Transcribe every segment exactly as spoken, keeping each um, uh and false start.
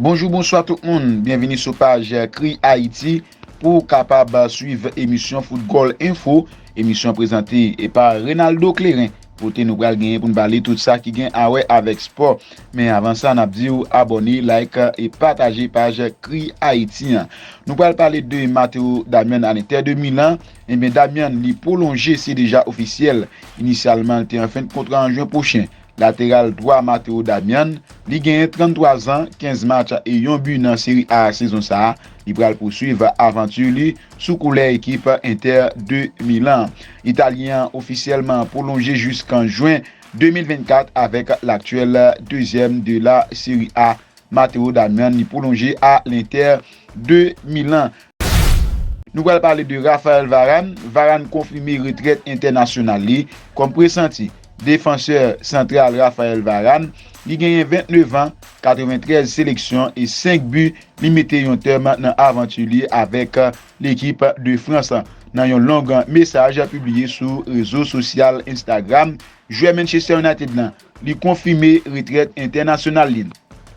Bonjou, bonswa tout moun. Byenvini sou paj Kri Ayiti pou w kapab swiv emisyon Foutgòl Enfo. Emisyon prezante pa Renaldo Clairin. Kote nou pral genyen pou n pale tout sa ki gen a wè avèk spò. Men avan sa, n ap di w abòne, like e pataje paj Kri Ayiti an. Nou pral pale de Matteo Darmian a Inter de Milan. Ebyen, Darmian, li pwolonje, se deja ofisyèl. Inisyalman, li te an fen de kontra an jen pwochen. Lateral dwa Matteo Darmian, li genyen tranntwa zan, kenz match e yon bi nan Seri A sezon sa a. Li pral pouswiv avanti li sou koulè ekip Inter de Milan. Italyen an ofisyèlman pwolonje jiskan jen de mil vennkat avèk laktyèl dezyèm de la Seri A, Matteo Darmian, li pwolonje a l'Inter de Milan. Nou pral pale de Raphaël Varane. Varane konfime retrèt entènasyonal li kòm presanti. Defansè santral Raphaël Varane, li genyen vennnev an, katreventrèz seleksyon e senk bi. Li mete yon tèm nan avanti li avèk lekip de Frans. Nan yon long mesaj pibliye sou rezo sosyal Instagram, jwè Manchester United lan, li konfime retrèt entènasyonal li.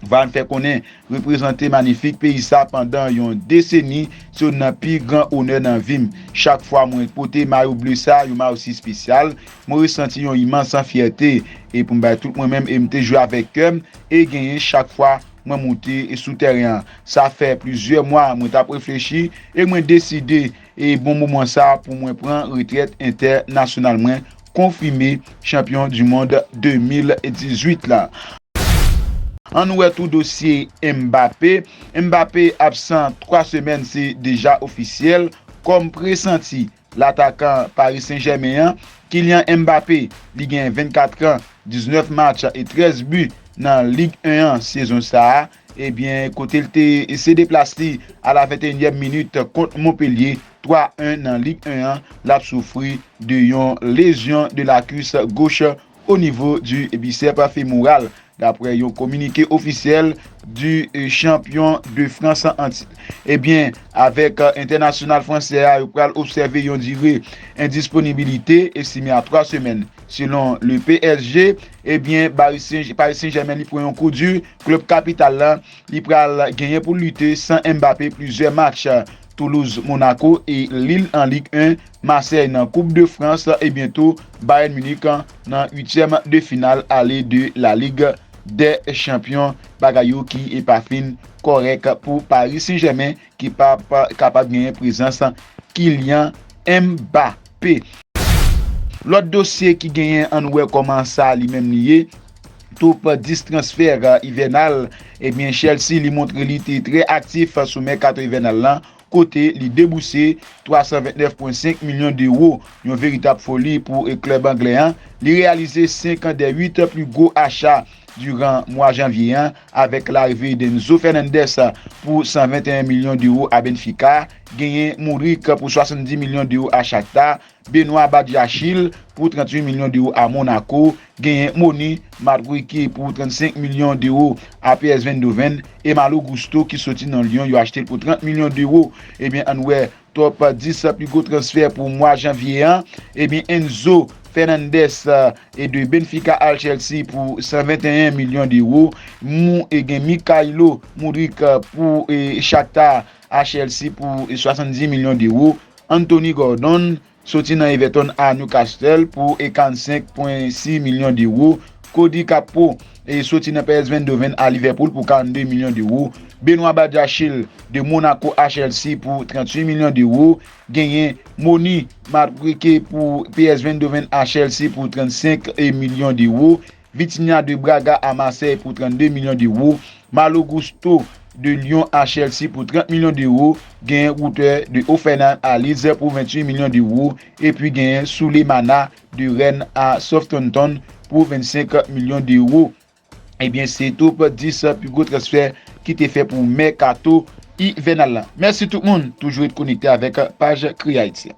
Varane fè konnen reprezante manifik peyi sa pandan yon deseni, se youn nan pi gran onè nan vi m. Chak fwa mwen pote mayo ble sa, yon mayo si espesyal, mwen resanti yon imans fyète. E pou m bay tout mwen menm, e m te jwe avèk kè m e genyen chak fwa mwen moute sou tèren an. Sa fè plizyè mwa mwen t ap reflechi e mwen deside e bon moman sa pou mwen pran retrèt entènasyonal mwen, konfime chanpyon di mond de mil dizuit la. Ann wè tou dosye Mbappé. Mbappé absan twa semèn, se deja ofisyèl kòm presanti. Latakan Paris Saint-Germain an, Kylian Mbappé, li gen vennkat an, diznèf match e trèz bi nan Lig en an sezon sa a. Ebyen, kote l te sede plas li a la venteyinyèm minit kont Montpellier, twa en nan Lig en an, l ap soufri de yon lezyon de la cuisse gauche au niveau du biceps fémoral, daprè yon kominike ofisyèl du champion de France an tit. Ebyen, avèk entènasyonal fransè a, yo pral obsève yon dire endisponibilite estime a twa semèn. Selon le P S G, ebyen, Paris Saint-Germain li pran yon kou di. Klèb kapital lan, li pral genyen pou lite san Mbappé plizyè match. Toulouse, Monaco e Lille an Lig en, Marseille nan Coupe de France e byento Bayern Munich nan uityèm de final ale de la Ligue des Champions. Bagay yo ki e pa fin kòrèk pou Paris Saint-Germain ki p ap kapab genyen prezans Kylian Mbappé. Lòt dosye ki genyen, ann wè kòman sa li menm li ye. Top dis transfè ivènal, ebyen, Chelsea li montre li te trè aktif sou mèkato ivènal lan, kote li debouse twa san vennèf pwen senk milyon dewo, yon veritab foli pou klèb anglè an. Li reyalize senk dè uit pli gwo acha diran mwa janvye an, avèk larive d'Enzo Fernandez pou san venteyen milyon dewo a Benfica, genyen Mudryk pou swasanndis milyon dewo a Shakhtar, Benoît Badiachil pou tranntuit milyon dewo a Monaco, genyen Moni Madueke pou trannsenk milyon dewo a P S V Eindhoven e Malo Gusto ki soti nan Lyon, yo achte l pou trant milyon dewo. Ebyen, ann wè top dis pli gwo transfè pou mwa janvye an. Ebyen, Enzo Fernandez e de Benfica al Chelsea pou san venteyen milyon dewo. Mou e gen Mykhailo Mudryk pou e Shakhtar a Chelsea pou swasanndis milyon dewo. Anthony Gordon soti nan Everton a Newcastle pou e karannsenk pwen sis milyon dewo. Cody Gakpo e soti nan P S V Eindhoven a Liverpool pou karannde milyon dewo. Benoît Badiachil de Monaco a Chelsea pou tranntuit milyon dewo. Genyen Moni Madueke pou P S V Eindhoven a Chelsea pou trannsenk milyon dewo. Vitinha de Braga a Marseille pou trannde milyon dewo. Malo Gusto de Lyon a Chelsea pou trant milyon dewo. Genyen Rutter de Hoffenheim a Leeds pou venntuit milyon dewo. Epi genyen Sulemana de Rennes a Southampton pou vennsenk milyon dewo. Ebyen, se top dis pli gwo transfè ki te fè pou mèkato ivènal lan. Mèsi tout moun, toujou ret konekte avèk paj Kri Ayiti.